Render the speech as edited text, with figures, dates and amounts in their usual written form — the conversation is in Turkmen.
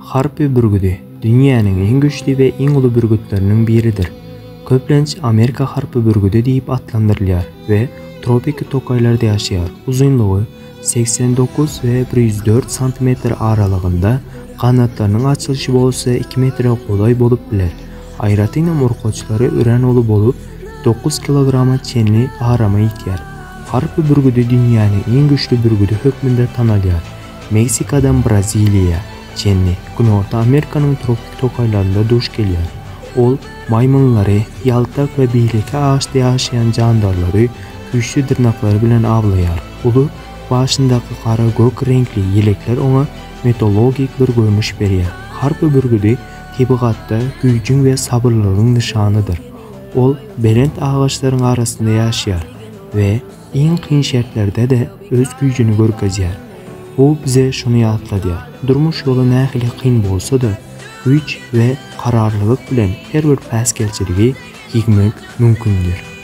Harpy bürgüdi dünýäniň iň güýçli we iň uly bürgütleriniň biridir. Köplenç Amerika harpy bürgüdi diýip atlandyrylýar we tropiki tokaýlarda ýaşaýar. Uzynlygy 89 we 104 santimetr aralygynda, ganatlarynyň açylyşy bolsa iki metre golaý bolup biler. Aýratynam urkaçlary örän uly bolup, 9 kilograma çenli agrama ýetýär. Harpy bürgüdi dünýäniň iň güýçli bürgüdi hökmünde tanalýar. Meksikadan Braziliýa çenli Günorta Amerikanyň tropik tokaýlarynda duş gelýär. Ol maýmynlary, ýaltak we beýleki agaçda ýaşaýan jandarlary güýçli dyrnaklary bilen awlaýar. Uly başyndaky gara-gök reňkli ýelekler oňa mitologik bir görnüş berýär. Harpy bürgüdi tebigatda güýjüň we sabyrlylygyň nyşanydyr. Ol belent agaçlaryň arasynda ýaşaýar we iň kyn şertlerde-de öz güýjüni görkezýär. Bu bize şuny ýatladýar, durmuş ýoly nähili kyn bolsa-da, güýç we kararlylyk bilen her bir päsgelçiligi ýeňmek mümkindir.